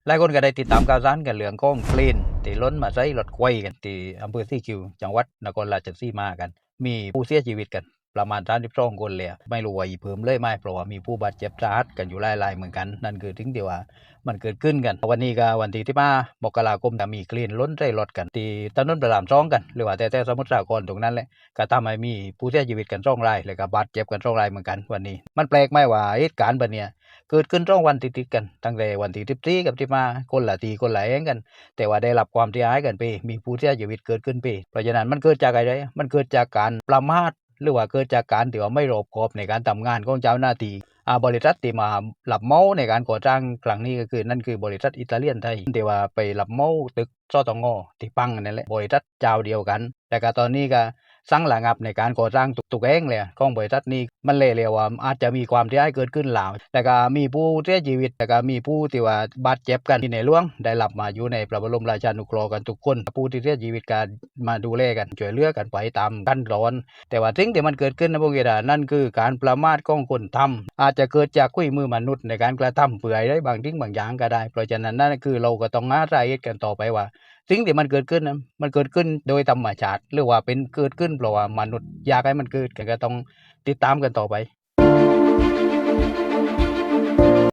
ຫຼາຍຄົນກໍໄດ້ຕິດຕາມຂ່າວສານກັນເລື່ອງຂອງເຄຣນທີ່ຫຼົ່ນມາໃສ່ລົດໄຂວ້ກັນທີ່ອຳເພີສີຄິວ ຈັງຫວັດນະຄອນລາຊະສີມາກັນ ມີຜູ້ເສຍຊີວິດກັນປະມານສາມສິບສອງຄົນແລ້ວ. ໄມ່ຮູ້ວ່າອີກເພີ່ມຫຼືບໍ່ ເພາະວ່າມີຜູ້ບາດເຈັບສາຫັດກັນຢູ່ຫຼາຍໆເໝືອນກັນ. ນັ້ນຄືສິ່ງທີ່ວ່າມັນເກີດຂຶ້ນກັນ. ວັນນີ້ກໍວັນທີສິບຫ້າ ມົກກະລາຄົມ ມີເຄຣນຫຼົ່ນໃສ່ລົດກັນທີ່ຖະໜົນພະລາມສອງກັນ ຫຼືວ່າແຖວໆສະໝຸດສາຄອນຕົງນັ້ນແຫຼະ. ກໍທຳໃຫ້ມີຜູ້ເສຍຊີວິດກັນສອງລາຍ ແລະກໍບາດເຈັບກັນສອງລາຍເໝືອນກັນວັນນີ້. ມັນແປກໄໝວ່າເຫດການແບບເນີ້ຍເກີດຂຶ້ນສອງວັນຕິດໆກັນ ຕັ້ງແຕ່ວັນທີສິບສີ່ກັບສິບຫ້າ ຄົນລະທີ່ຄົນລະແຫ່ງກັນ ແຕ່ວ່າໄດ້ຮັບຄວາມເສຍຫາຍກັນເປ ມີຜູ້ເສຍຊີວິດເກີດຂຶ້ນເປ. ເພາະສະນັ້ນມັນເກີດຈາກອະໄລ? ມັນເກີດຈາກການປະໝາດ ຫຼືວ່າເກີດຈາກການທີ່ວ່າໄມ່ລອບຄອບໃນການທຳງານຂອງເຈົ້າໜ້າທີ່. ອາ ບໍລິສັດທີ່ມາຮັບເໝົາໃນການກໍ່ສ້າງຄັ້ງນີ້ ກໍຄື ນັ້ນຄືບໍລິສັດອິຕາລຽນໄທ ທີ່ວ່າໄປຮັບເໝົາຕຶກ ສຕງ ທີ່ພັງນັ້ນແຫຼະ ບໍລິສັດເຈົ້າດຽວກັນ. ແລ້ວກໍຕອນນີ້ກໍສັ່ງລະງັບໃນການກໍ່ສ້າງທຸກໆແຫ່ງແລ້ວຂອງບໍລິສັດນີ້. ມັນແລແລ້ວວ່າອາດຈະມີຄວາມເສຍຫາຍເກີດຂຶ້ນຫຼາຍ ແລ້ວກໍມີຜູ້ເສຍຊີວິດ ແລ້ວກໍມີຜູ້ທີ່ວ່າບາດເຈັບກັນ ທີ່ໃນຫຼວງໄດ້ຮັບມາຢູ່ໃນພະບະລົມລາຊານຸເຄາະກັນທຸກຄົນ. ຜູ້ທີ່ເສຍຊີວິດກໍມາດູແລກັນ ຊ່ວຍເຫຼືອກັນໄປຕາມຂັ້ນຕອນ. ແຕ່ວ່າສິ່ງທີ່ມັນເກີດຂຶ້ນນະ ຜົມຄິດວ່ານັ້ນຄືການປະໝາດຂອງຄົນທຳ ອາດຈະເກີດຈາກฝีມືມະນຸດໃນການກະທຳເພື່ອໃຫ້ໄດ້ບາງສິ່ງບາງຢ່າງກໍໄດ້. ເພາະສະນັ້ນນັ້ນຄືເຮົາກໍຕ້ອງຫາສາເຫດກັນຕໍ່ໄປວ່າ ສິ່ງທີ່ມັນເກີດຂຶ້ນນັ້ນ ມັນເກີດຂຶ້ນໂດຍທຳມະຊາດ ຫຼືວ່າເປັນເກີດຂຶ້ນເພາະວ່າມະນຸດຢາກໃຫ້ມັນເກີດ ກໍຕ້ອງຕິດຕາມກັນຕໍ່ໄປ.